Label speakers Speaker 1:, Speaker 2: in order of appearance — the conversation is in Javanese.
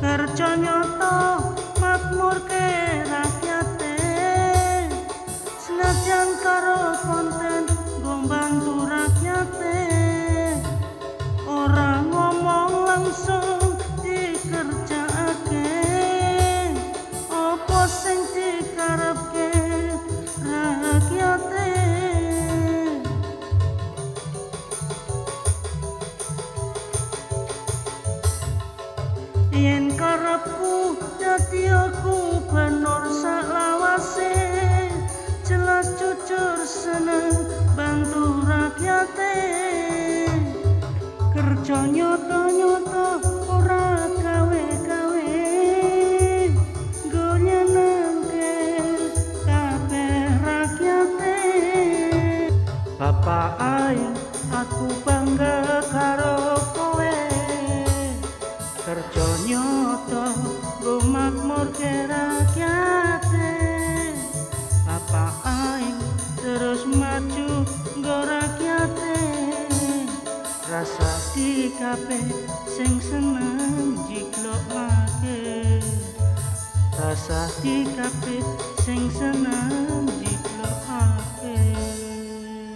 Speaker 1: Kerja nyata makmurke rakyate, senajan karo konten nggo bantu rakyate. Ora ngomong langsung dikerjakake, apa sing dikarepke rakyate. Yen karepku dadi gubernur saklawase, jelas jujur seneng bantu rakyate. Kerja nyata-nyata ora gawe-gawe, nggo nyenengke kabeh rakyate. Bapak aing, aku bangga karo kowe. Kerja nyata nggo makmurke rakyate. Bapak aing terus maju nggo rakyate. Rasa dikape sing seneng jiklokake. Rasa dikape sing seneng.